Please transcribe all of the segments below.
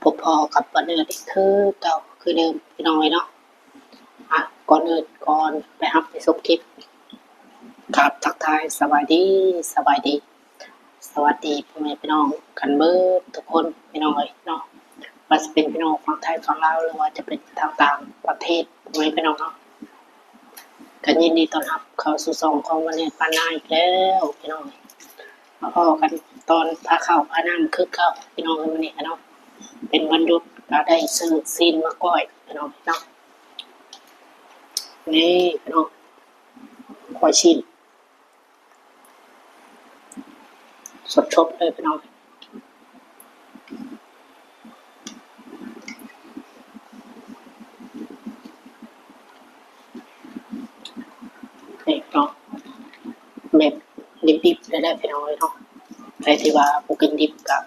ພົບພໍ້ກັບປ້າເນີດອີກຄືເກົ່າຄືເດີມ ພີ່ນ້ອງເອີຍເນາະ. ອ່ະ ກ່ອນອື່ນ ກ່ອນໄປຮັບໄປຊົມຄລິບ ກາບທັກທາຍສະບາຍດີ ສະບາຍດີ ສະຫວັດດີພໍ່ແມ່ພີ່ນ້ອງກັນເບິດທຸກຄົນ ພີ່ນ້ອງເອີຍເນາະ. ບໍ່ວ່າຈະເປັນພີ່ນ້ອງຝັ່ງໄທຝັ່ງລາວ ຫຼືວ່າຈະເປັນທາງຕ່າງປະເທດ ພໍ່ແມ່ພີ່ນ້ອງເນາະ ກໍຍິນດີຕ້ອນຮັບເຂົ້າສູ່ຊ່ອງຂອງວັນນີ້ປານາອີກແລ້ວ ພີ່ນ້ອງ. ມາພໍ້ກັນຕອນພາເຂົ້າພານ້ຳຄືເກົ່າ ພີ່ນ້ອງເອີຍ. ມື້ນີ້ເນາະ ເປັນວັນຢຸດ ກໍໄດ້ຊື້ຊີ້ນມາກ້ອຍ ພີ່ນ້ອງເນາະ. ນີ້ ພີ່ນ້ອງ ກ້ອຍຊີ້ນ ສົດໆເລີຍ ພີ່ນ້ອງ. ນີ້ເນາະ ແບບດິບໆເລີຍເດີພີ່ນ້ອງເອີຍເນາະ. ໃຜທີ່ວ່າບໍ່ກິນດິບກໍ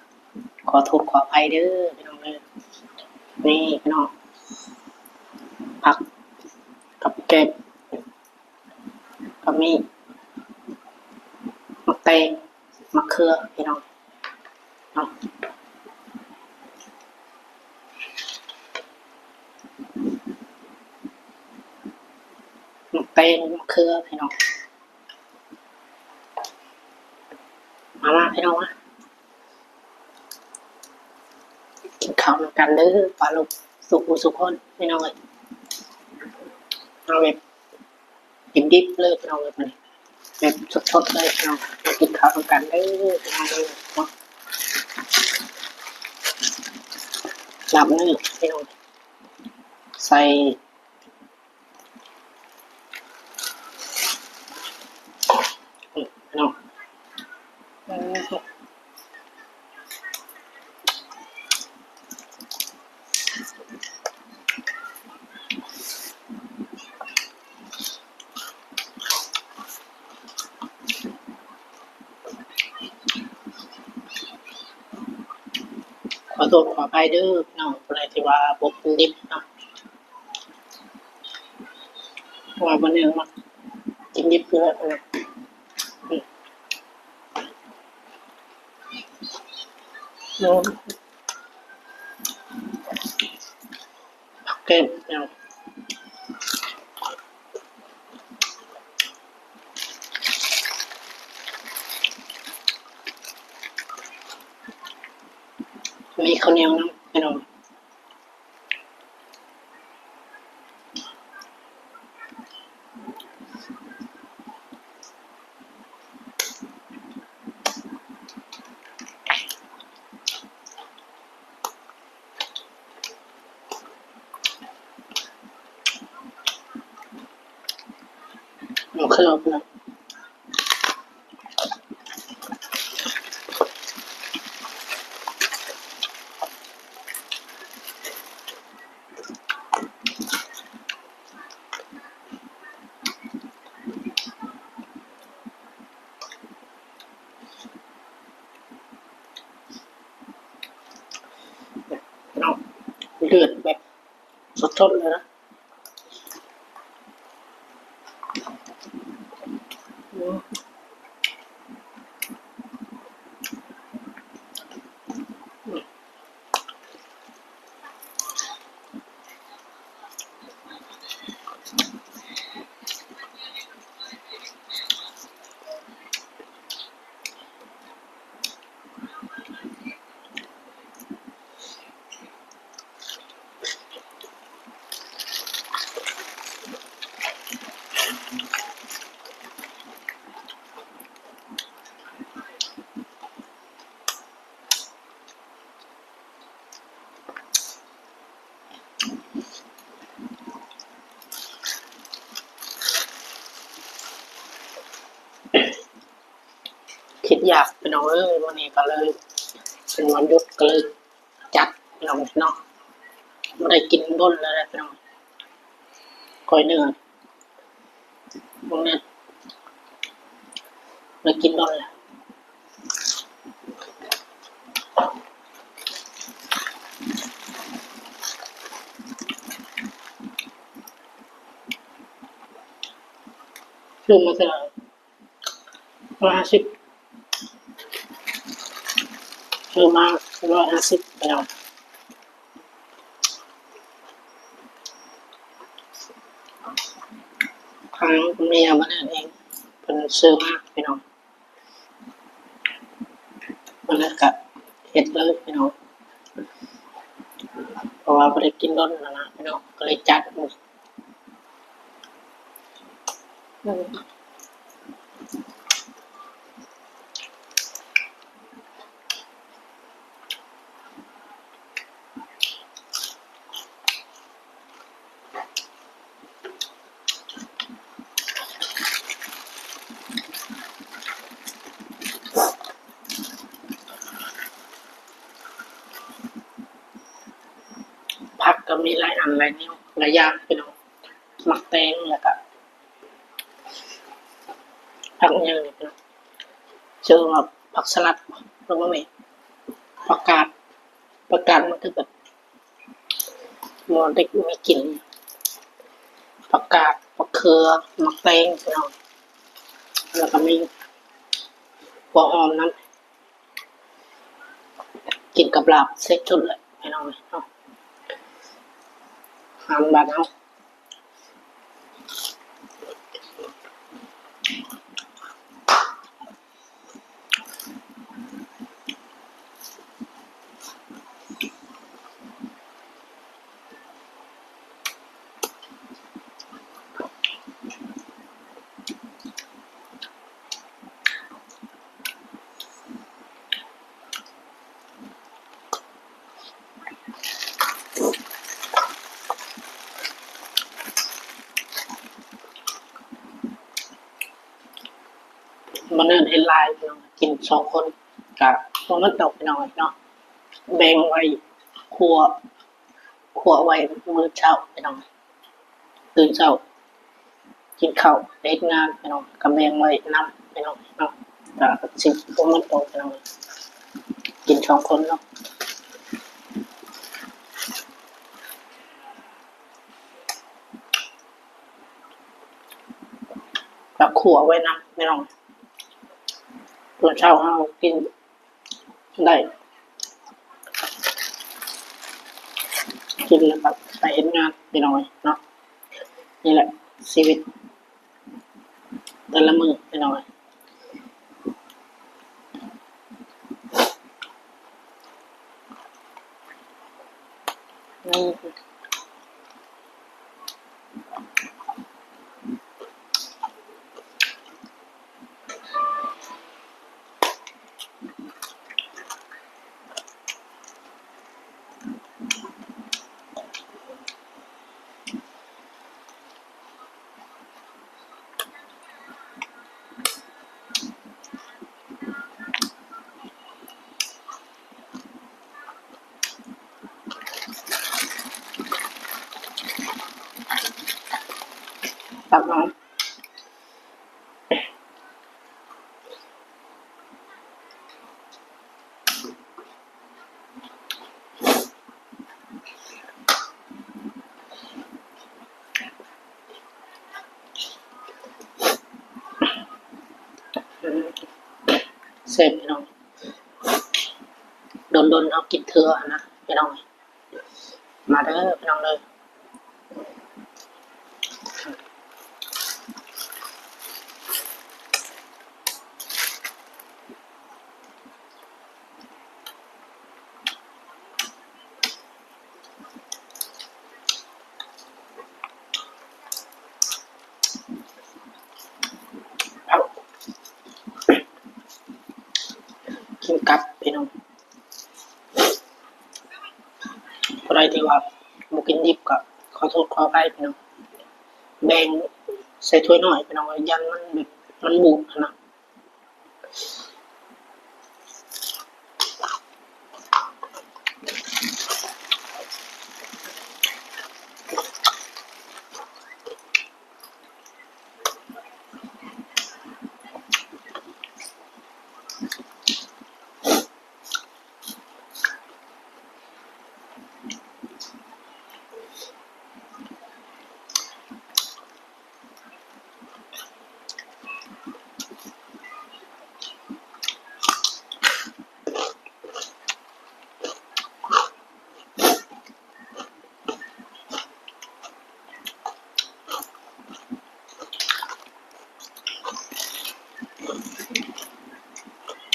ຂໍໂທດຂໍອະໄພເດີພີ່ນ້ອງເດີ. ນີ້ພີ່ນ້ອງ ຜັກກັບແກງ ກໍມີໝາກແຕງ ໝາກເຂືອ ພີ່ນ້ອງເນາະ. ໝາກແຕງ ໝາກເຂືອ ພີ່ນ້ອງ. ມາ ມາ ພີ່ນ້ອງມາ ກິນເຂົ້ານຳກັນເດີ ປ້າລຸງ ສູ່ຜູ້ສູ່ຄົນ ພີ່ນ້ອງເອີຍ. ເອົາແບບ ດິບໆເລີຍພີ່ນ້ອງເອີຍ ແບບສົດໆເລີຍພີ່ນ້ອງ. ມາກິນເຂົ້ານຳກັນເດີພີ່ນ້ອງເອີຍເນາະ. ລາບເນື້ອພີ່ນ້ອງ ໃສ່ ເນາະ ຂໍໂທດຂໍອະໄພເດີພີ່ນ້ອງ ຜູ້ໃດທີ່ວ່າບໍ່ກິນດິບເນາະ. ເພາະວ່າບໍ່ແນວມັກກິນດິບເທື່ອ ເນາະ. ແກງເນາະ ມີເຂົ້າໜຽວນຳ ພີ່ນ້ອງ. ໂອເຄ ໂອເຄ. ເນາະ ເລືອດແບບສົດໆເລີຍນະ. ຄິດຢາກ ພີ່ນ້ອງເອີຍ. ມື້ນີ້ກໍເລີຍເປັນວັນຢຸດ ກໍເລີຍຈັດ ພີ່ນ້ອງເນາະ. ບໍ່ໄດ້ກິນດົນແລ້ວແຫຼະ ພີ່ນ້ອງ. ກ້ອຍເນື້ອ ບໍ່ແມ່ນ ໄດ້ກິນດົນແລ້ວ. ຊື້ມາເທົ່າໃດ? ຮ້ອຍຫ້າສິບ ຊື້ມາຮ້ອຍຫ້າສິບ ພີ່ນ້ອງ. ທາງເມຍມາເນດເອງ ເພິ່ນຊື້ມາພີ່ນ້ອງ. ມື້ນັ້ນກະເຮັດເລີຍພີ່ນ້ອງ ເພາະວ່າບໍ່ໄດ້ກິນດົນແລ້ວນະພີ່ນ້ອງ ກໍເລີຍຈັດ. ຜັກກໍມີຫຼາຍອັນຫຼາຍແນວຫຼາຍຢ່າງພີ່ນ້ອງ ໝາກແຕງ ແລ້ວກໍຜັກຫຍັງນີ້ພີ່ນ້ອງ ຊື່ວ່າຜັກສະຫຼັດ ຫຼືວ່າແມ່ນຜັກກາດ ຜັກກາດມັນຄືແບບ ບໍ່ໄດ້ມີກິ່ນ ຜັກກາດ ໝາກເຂືອ ໝາກແຕງພີ່ນ້ອງ ແລ້ວກໍມີຫົວຫອມນຳ ກິນກັບລາບແຊບສຸດແຫຼະພີ່ນ້ອງເນາະ ອາຫານບ້ານເຮົາ. ມື້ນີ້ເຮັດຫຼາຍພີ່ນ້ອງ ກິນສອງຄົນກະບໍ່ໝົດດອກພີ່ນ້ອງເນາະ ແບ່ງໄວ້ຂົ້ວ ຂົ້ວໄວ້ມື້ເຊົ້າພີ່ນ້ອງ ຕື່ນເຊົ້າກິນເຂົ້າໄປເຮັດງານພີ່ນ້ອງ ກະແບ່ງໄວ້ນຳພີ່ນ້ອງເນາະ ກະຊິບໍ່ໝົດດອກພີ່ນ້ອງ ກິນສອງຄົນເນາະ. ກະຂົ້ວໄວ້ນຳພີ່ນ້ອງ ຕອນເຊົ້າເຮົາກິນໄດ້ ກິນແລ້ວກໍໄປເຮັດງານພີ່ນ້ອງເນາະ ນີ້ແຫຼະຊີວິດແຕ່ລະມື້ພີ່ນ້ອງ. ຕັກເອົາ ແຊບພີ່ນ້ອງ ດົນໆເຮົາກິນເທື່ອນະພີ່ນ້ອງ. ມາເດີພີ່ນ້ອງເດີ. ກິນກັບພີ່ນ້ອງ. ຜູ້ໃດທີ່ວ່າບໍ່ກິນດິບກໍຂໍໂທດຂໍອະໄພພີ່ນ້ອງ ແບ່ງໃສ່ຖ້ວຍນ້ອຍພີ່ນ້ອງ ຢ້ານມັນແບບ ມັນບູດຫັ້ນນະ. ເ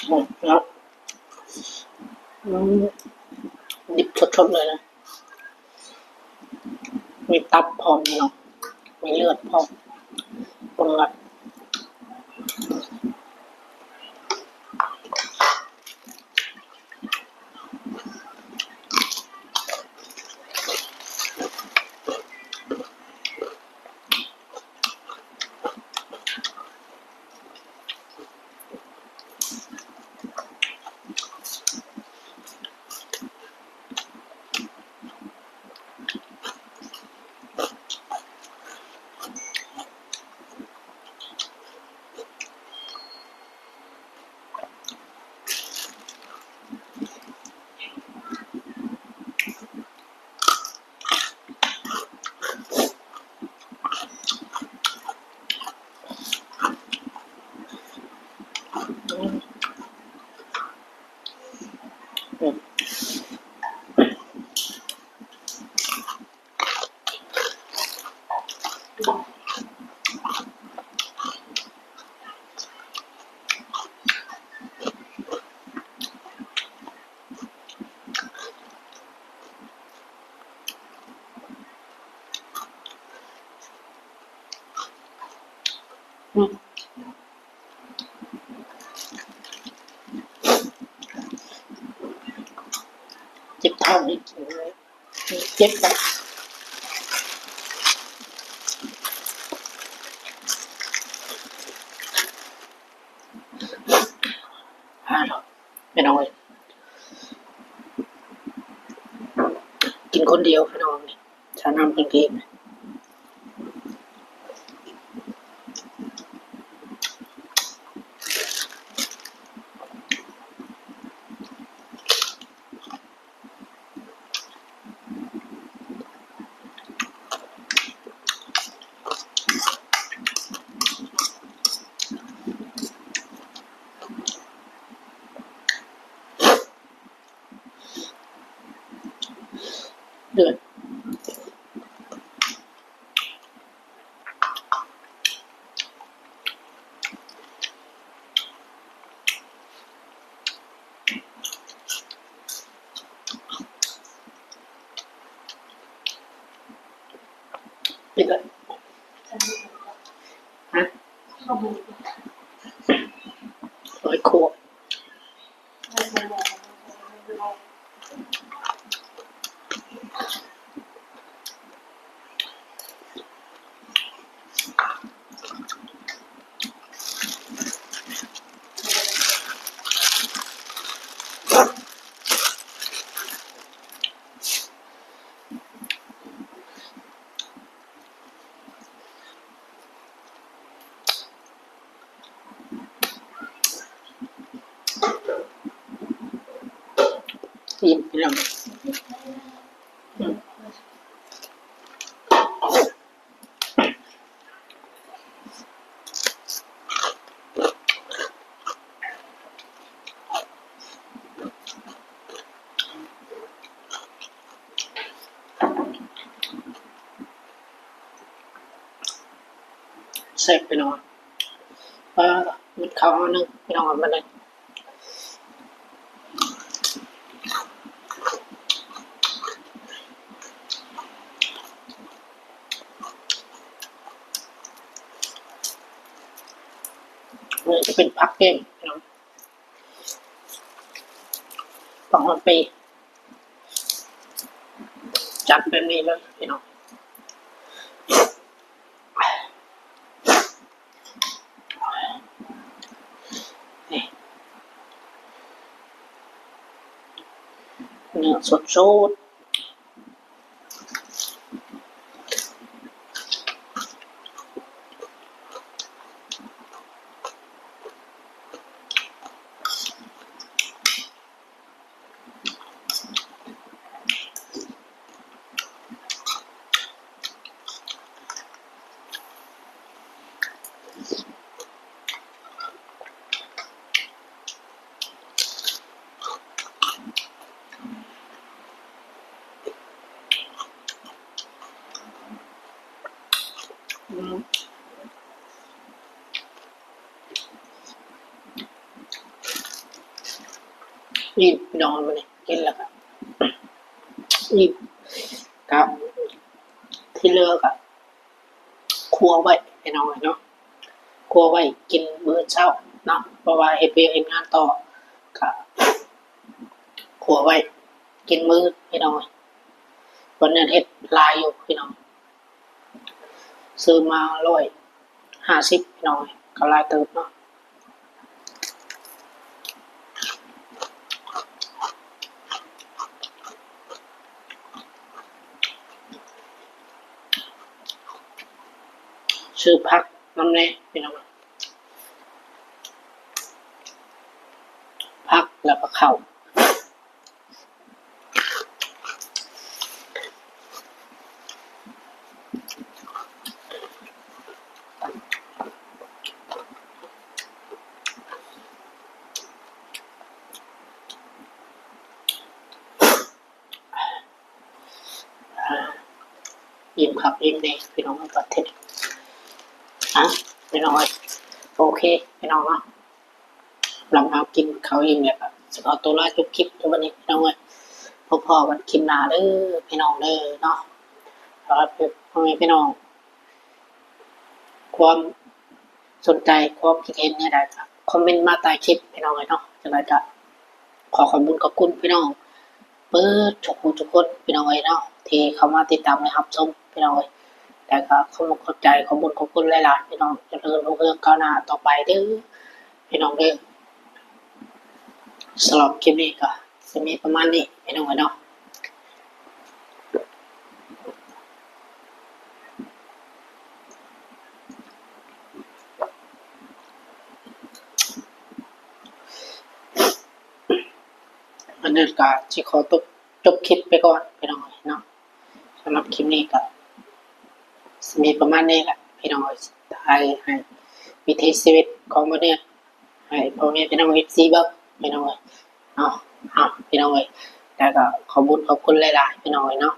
ເນາະ ອືມ ດິບສົດໆເລີຍນະ ມີຕັບພ້ອມເນາະ ມີເລືອດພ້ອມ ເບິ່ງລະ. ເຈັບທ້ອງອີກ ເຈັບແລ້ວ ພາດອກ ພີ່ນ້ອງເອີຍ ກິນຄົນດຽວ ພີ່ນ້ອງ ຊານ້ຳແຫ້ງໆ. ເດືອດ ເດືອດ ຮະ ຮ້ອຍຂວບ. ອີ່ມ ພີ່ນ້ອງ ອືມ. ແຊບ ພີ່ນ້ອງ ປາ ໝົດເຂົ້າເຮົາໜຶ່ງ ພີ່ນ້ອງ ເອົາມາເລີຍ. ອັນນີ້ຈະເປັນຜັກແກງ ພີ່ນ້ອງ ຜັກຫອມເປ ຈັດແບບນີ້ເລີຍ ພີ່ນ້ອງ. ນີ້ ເນື້ອສົດໆ. ອືມ ອີ່ມພີ່ນ້ອງ ມື້ນີ້ກິນແລ້ວກະອີ່ມ ກະທີ່ເຫຼືອກະຄົວໄວ້ພີ່ນ້ອງເອີຍເນາະ ຄົວໄວ້ກິນມື້ເຊົ້າເນາະ ເພາະວ່າເຮັດວຽກເຮັດງານຕໍ່ ກະຄົວໄວ້ກິນມື້ອື່ນພີ່ນ້ອງເອີຍ ວັນນີ້ເຮັດຫຼາຍຢູ່ພີ່ນ້ອງ. ຊື້ມາຮ້ອຍຫ້າສິບພີ່ນ້ອງເອີຍ ກໍຫຼາຍເຕີບເນາະ ຊື້ຜັກນຳແດ່ພີ່ນ້ອງ ຜັກແລ້ວກໍເຂົ້າ. ອີ່ມຄັກອີ່ມແນ່ພີ່ນ້ອງເອີຍ ປະເທດ ອ່ະ ພີ່ນ້ອງເອີຍ ໂອເຄພີ່ນ້ອງເນາະ. ຫຼັງເຮົາກິນເຂົ້າອີ່ມແລ້ວກໍຊິຂໍຕົວລາຈົບຄລິບເດີບັດນີ້ພີ່ນ້ອງເອີຍ ພົບພໍ້ກັນຄລິບໜ້າເດີພີ່ນ້ອງເດີເນາະ. ສຳລັບພໍ່ແມ່ພີ່ນ້ອງ ຄວາມສົນໃຈ ຄວາມຄິດເຫັນແນວໃດກໍຄອມເມັນມາໃຕ້ຄລິບພີ່ນ້ອງເອີຍເນາະ. ຈັ່ງໃດກໍຂໍຂອບບຸນຂອບຄຸນພີ່ນ້ອງ ເບິດທຸກຜູ້ທຸກຄົນພີ່ນ້ອງເອີຍເນາະ ທີ່ເຂົ້າມາຕິດຕາມ ແລະ ຮັບຊົມພີ່ນ້ອງເອີຍ ແລ້ວກໍຂອບອົກຂອບໃຈ ຂອບບຸນຂອບຄຸນຫຼາຍໆ ພີ່ນ້ອງ ຈະເລີນຮຸ່ງເຮືອງກ້າວໜ້າຕໍ່ໄປເດີພີ່ນ້ອງເດີ. ສຳລັບຄລິບນີ້ກໍຊິມີປະມານນີ້ພີ່ນ້ອງເອີຍເນາະ. ອັນນັ້ນກະຊິຂໍຕົກ ຈົບຄລິບໄປກ່ອນພີ່ນ້ອງເອີຍເນາະ. ສຳລັບຄລິບນີ້ກະຊິມີປະມານນີ້ແຫຼະພີ່ນ້ອງເອີຍ ຖ່າຍໃຫ້ວິຖີຊີວິດຂອງມະນຸດ ໃຫ້ພໍ່ແມ່ພີ່ນ້ອງເອັຟຊີເບິ່ງພີ່ນ້ອງເອີຍເນາະ. ເອົາ ພີ່ນ້ອງເອີຍ ແລ້ວກະຂອບບຸນຂອບຄຸນຫຼາຍໆ ພີ່ນ້ອງເອີຍເນາະ.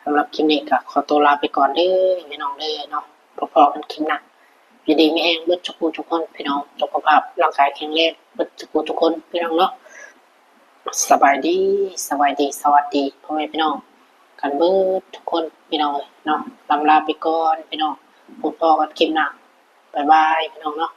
ສຳລັບຄລິບນີ້ກະຂໍຕົວລາໄປກ່ອນເດີພີ່ນ້ອງເດີເນາະ. ພໍ້ກັນຄລິບໜ້າ ຢູ່ດີມີແຮງເບິດທຸກຜູ້ທຸກຄົນພີ່ນ້ອງ ສຸຂະພາບຮ່າງກາຍແຂງແຮງເບິດທຸກຜູ້ທຸກຄົນພີ່ນ້ອງເນາະ. ສະບາຍດີ ສະບາຍດີ ສະຫວັດດີພໍ່ແມ່ພີ່ນ້ອງກັນເບິດທຸກຄົນພີ່ນ້ອງເອີຍເນາະ. ລ່ຳລາໄປກ່ອນພີ່ນ້ອງ ພົບພໍ້ກັນຄລິບໜ້າ ບາຍບາຍພີ່ນ້ອງເນາະ.